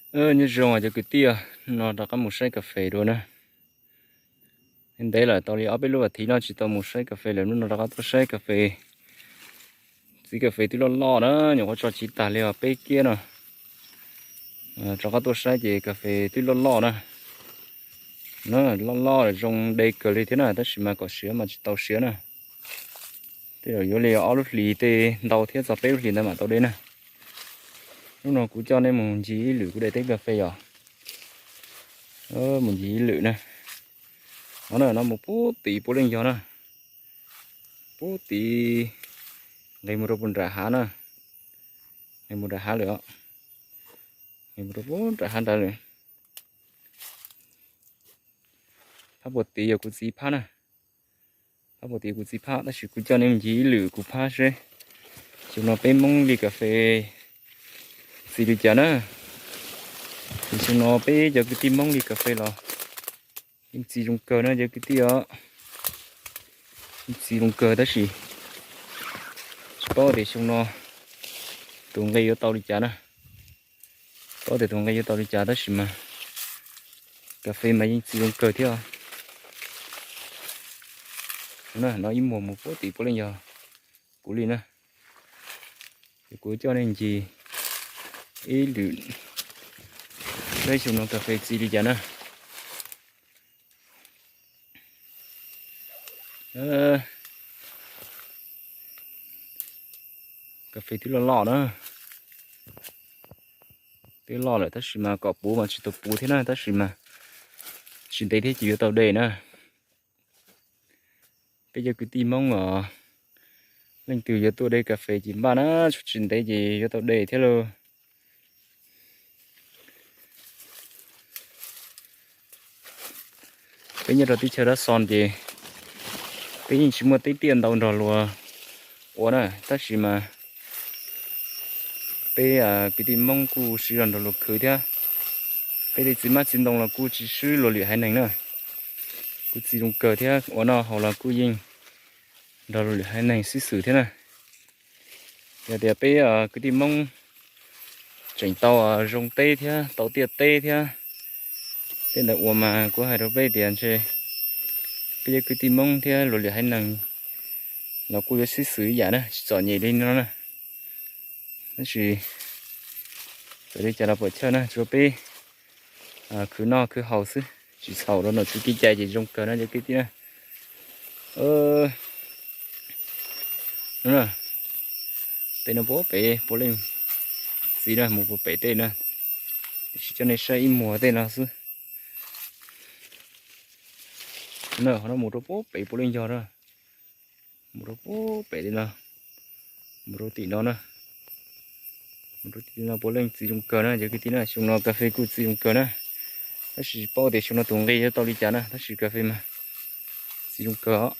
Nyob zoo cov kwv tij, no rov qab mus saib kas fes dua na. Ntev lawm, tau li ob peb lub as thiv no tsis tau mus saib kas fes lawm, hnub no rov qab tuaj saib kas fes txiv kas fes twb loj loj na, nyuam qhuav tso chiv tag li os, peb kiab no. Rov qab tuaj saib ces kas fes twb loj loj na. Loj loj zoo de kawg li thiab na, tab sis mas kom siav mas tsis tau siav na. Tej zaum yuav li ob lub hlis tej ntau thiab txog peb lub hlis ntawd mam tau de na. Hnub no kuv coj nej mus ncig ib lwm kuv daim teb kas fes os. Mus ncig ib lwm na. No na, no mus pub tid puav leej yog na. Pub tid nqis mus rau puag nram hav na. Nqis mus nram hav lawm os. Nqis mus rau puag nram hav nrad lawm. Phab puag tid yog kuv txiv phab na. Phab puag tid kuv txiv phab, tab sis kuv coj nej mus ncig ib lwm kuv phab seb xyoo no peb Hmoob li kas fes txi li cas na. Ces xyoo no peb cov kwv tij Hmoob li kas fes los yeej txi zoo kawg na cov kwv tij os. Yeej txi zoo kawg tab sis tsis paub tias xyoo no tus nqi yuav tau li cas na. Tsis paub tias tus nqi yuav tau li cas tab sis mas kas fes mas yeej txi zoo kawg thiab. No ib muag mus pub tid puav leej yog kuv li na. Ces kuv coj nej ncig ib lwm saib xyoo no kas fes txi li cas na. Kas fes twb loj loj na. Twb loj lawm tab sis mas kom puv mas tsis tau puv thiab na, tab sis mas tsis ntev thiab ces yuav tau de na. Peb cov kwv tij Hmoob os, leej twg yuav tuaj de kas fes ces npaj na, tsis ntev ces yuav tau de thiab lauj. Peb nyob rau teb chaws Dab Xon ces peb yeej tsis muaj teb tiaj ntau nrog luag ua na, tab sis mas peb kwv tij Hmoob kuj sib zog nrog luag khwv thiab. Peb tej txiv hmab txiv ntoo los kuj tsis swb luag lwm haiv neeg na, kuj txi zoo kawg thiab, ua noj haus los kuj yeej nrog luag lwm haiv neeg xib xwm thiab na. Yog tias peb kwv tij Hmoob tseem tau zoo teb thiab tau tiaj teb thiab, tej ntawd uas mas kuv hais rau peb tias ntshe peb cov kwv tij Hmoob thiab luag lwm haiv neeg los kuj yuav xib xwm ib yam na, tsis txom nyem li no na. Tab sis txawm li cas los puam chawj na, tsuav peb khwv noj khwv haus xwb, tsis txhaum rau nom tswv kev cai ces zoo kawg na cov kwv tij na. Tej no puag pem puav leej txiv na, mus puag pem tej na, tiam sis coj nej saib ib muag tej no xwb. Qhov no mus rau puag pem puav leej yog na, mus rau puag pem li no, mus rau tim no na, mus rau tim no puav leej txiv zoo kawg na cov kwv tij na. Xyoo no kas fes kuj txiv zoo kawg na, tab sis tsis paub tias xyoo no tus nqi yuav tau li cas na, tab sis kas fes mas txiv zoo kawg os.